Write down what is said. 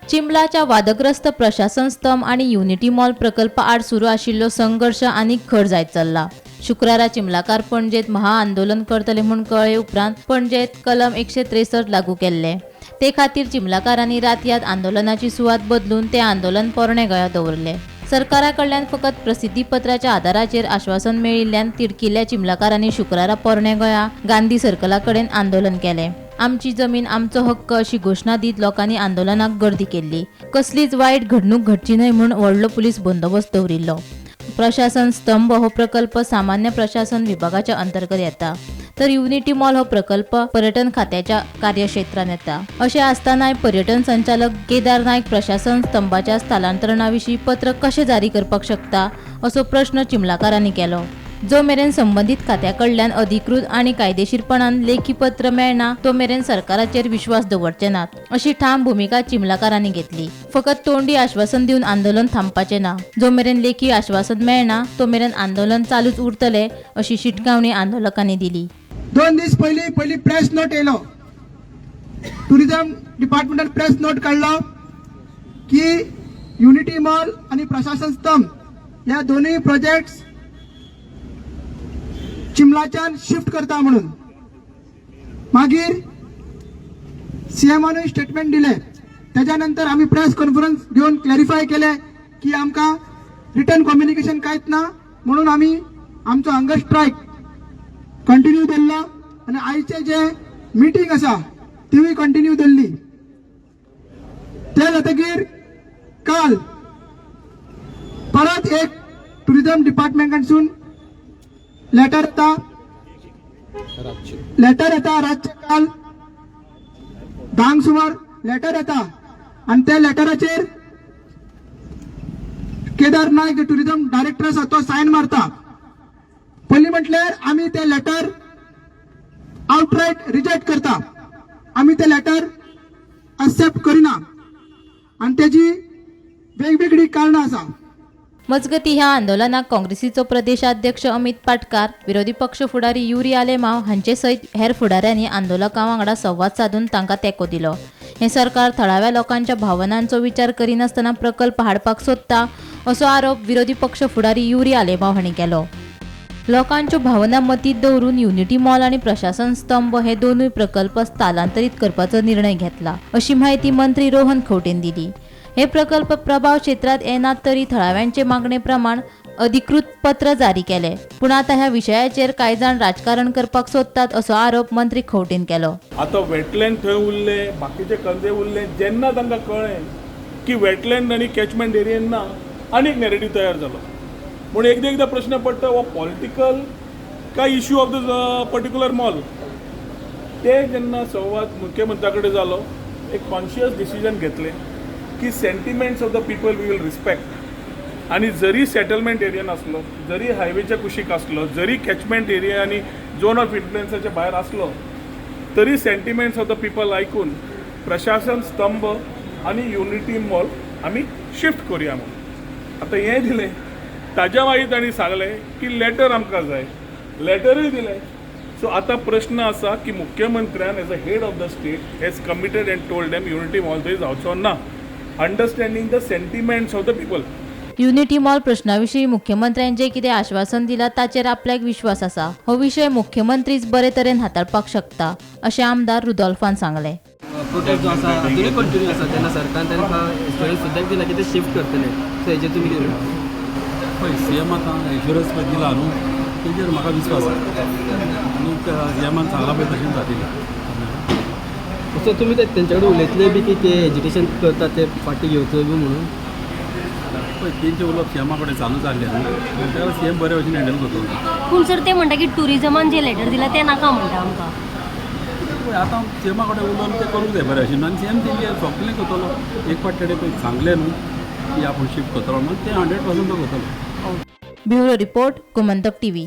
चिंबलाच्या वादग्रस्त प्रशासन स्तंभ आनी युनिटी मॉल प्रकल्पा आड सुरू आशिल्लो संघर्श आनीक खर जायत चल्ला. शुक्रारा चिंबलाकार पणजेत महाआंदोलन करतले म्हूण कळ्ळे उपरांत पणजेत कलम 163 लागू केल्ले. ते खातीर चिंबलाकारांनी रातयात आंदोलनाची सुवात बदलून ते आंदोलन पोरणे गोंया दवरले. सरकारा कडल्यान फकत प्रसिद्धीपत्राच्या आदाराचेर आश्वासन मेळिल्ल्यान तिडकिल्ल्या चिंबलाकारांनी शुक्रारा पोरणे गोंया गांधी सर्कला कडेन आंदोलन केलें. आमची जमीन आमचो हक्क अशी घोशणा दीत लोकांनी आंदोलनाक गर्दी केल्ली. कसलीच वायट घडणूक घडची न्हय म्हूण व्हडलो पुलीस बंदोबस्त दवरिल्लो. प्रशासन स्तंभ हो प्रकल्प सामान्य प्रशासन विभागाच्या अंतर्गत येता, तर युनिटी मॉल हो प्रकल्प पर्यटन खात्याच्या कार्यक्षेत्रात येता. अशें आसतनाय पर्यटन संचालक केदार नायक प्रशासन स्तंभाच्या स्थलांतरणाविशीं पत्र कशें जारी करपाक शकता असो प्रश्न चिंबलाकारांनी केलो. जो मेरेन संबंदीत खात्या कडल्यान अधिकृत आनी कायदेशीरपणान लेखी पत्र मेळना तो मेरेन सरकाराचेर विश्वास दवरचे नात अशी ठाम भुमिका चिंबलाकारांनी घेतली. फकत तोंडी आश्वासन दिवन आंदोलन थांबपाचें ना, जो मेरेन लेखी आश्वासन मेळना तो मेरेन आंदोलन चालूच उरतलें अशी शिटकावणी आंदोलकांनी दिली. 2 दीस पयलीं पयली प्रेस नोट येयलो, टुरिझम डिपार्टमेंटान प्रेस नोट काडलो की युनिटी मॉल आनी प्रशासन स्तंभ ह्या दोनूय प्रोजेक्ट्स चिमलाच्यान शिफ्ट करता म्हणून. मागीर सीएमानूय स्टेटमेंट दिले. तेज्या नंतर आमी प्रेस कॉन्फरन्स घेवन क्लॅरिफाय केले की आमकां रिटर्न कम्युनिकेशन कांयच ना म्हणून आमी आमचो हंगर स्ट्रायक कंटिन्यू दवरलो आनी आयचे जे मिटींग आसा तिवूय कंटिन्यू दवरली. ते जातकीर काल परत एक टुरिझम डिपार्टमेंटासून लेटर येता, लेटर येता रातचे काल 10 सुमार लेटर येता आनी त्या लेटराचेर केदार नायक टुरिझम डायरेक्टर आसा तो सायन मारता. पयलीं म्हटल्यार आमी ते लेटर आउटरायट रिजेक्ट करता, आमी ते लेटर एक्सेप्ट करिना आनी तेजी वेगवेगळी कारणां आसा. मजगती ह्या आंदोलनाक काँग्रेसीचो प्रदेशाध्यक्ष अमित पाटकार, विरोधी पक्ष फुडारी युरी आलेमाव हांचे सयत हेर फुडाऱ्यांनी आंदोलकां वांगडा संवाद सादून तांकां तेंको दिलो. हें सरकार थळाव्या लोकांच्या भावनांचो विचार करिनासतना प्रकल्प हाडपाक सोदता असो आरोप विरोधी पक्ष फुडारी युरी आलेमाव हांणी केलो. लोकांच्यो भावना मतींत दवरून युनिटी मॉल आनी प्रशासन स्तंभ हे दोनूय प्रकल्प स्थलांतरीत करपाचो निर्णय घेतला अशी म्हायती मंत्री रोहन खंवटेन दिली. हे प्रकल्प प्रभाव क्षेत्रात येनात तरी थळाव्यांचे मागणे प्रमाण अधिकृत पत्र जारी केले. पूण आतां ह्या विशयाचेर कांय जाण राजकारण करपाक सोदतात असो आरोप मंत्री खंवटेन केलो. आतां वेटलँड थंय उरले, बाकीचे कंदे उरले. जेन्ना तांकां कळ्ळें की वेटलँड आनी कॅचमेंट एरियेन ना, आनी एक नॅरेटीव तयार जालो. पूण एकदां एकदां प्रश्न पडटा, हो पॉलिटिकल काय issue of the particular mall. ते जेन्ना संवाद मुख्यमंत्र्या कडेन जालो, एक कॉन्शियस डिसिजन घेतलें की sentiments of the people we will respect. आनी जरी सेटलमेंट एरियान आसलो, जरी हायवेच्या कुशीक आसलो, जरी कॅचमेंट एरिया आनी झोन ऑफ इन्फ्लुएन्साच्या भायर आसलो, तरी सेंटिमेंट्स ऑफ the people आयकून प्रशासन स्तंभ आनी युनिटी मॉल आमी शिफ्ट करुया म्हणून. आतां हें दिलें, ताज्या मागीर तांणी सांगलें की लेटर आमकां जाय, लेटरूय दिलें. सो आतां प्रश्न आसा की मुख्यमंत्र्यान as a head of the state has committed and told them Unity Mall थंय जावचो ना, understanding the sentiments of the people. Unity mall प्रश्नाविशीं मुख्यमंत्र्यान जें कितें आश्वासन दिलां ताचेर आपल्याक विश्वास आसा. हो विशय मुख्यमंत्रीच बरे तरेन हाताळपाक शकता अशें आमदार रुदोल्फान सांगलें. प्रोटेस्ट जो आसा अजुनूय कंटिन्यू आसा. तेन्ना सरकारान तांकां एश्योरन्स सुद्दां दिला की ते शिफ्ट करतले. सो हेजेर तुमी कितें म्हणटा? पळय, सी एम आतां एश्योरन्स पळय दिला न्हू, तेजेर म्हाका विस्वास आसा आनी सी एमान सांगलां पळय तशें जातलें. सो तुमी ते तेंच्या कडेन उलयतले बी की ते एजिटेशन करता ते फाटीं घेवचो बी म्हणून? पळय, तेंचें उलोवप सी एमा कडेन चालू जाल्लें न्हू, ताका सी एम बरे भशेन हँडल करतलो. पूण सर, ते म्हणटा की टुरिजमान जे लेटर दिला ते नाका म्हणटा आमकां. पळय, आतां सी एमा कडेन उलोवन तें करूंक जाय बरें भशेन आनी सी एम तेंचे सोंपलें करतलो. एक फावट तेणें पळय सांगलें न्हू की आपूण शिफ्ट करतलो म्हणून, तें 100% तो करतलो. Bureau report, Gomantak TV.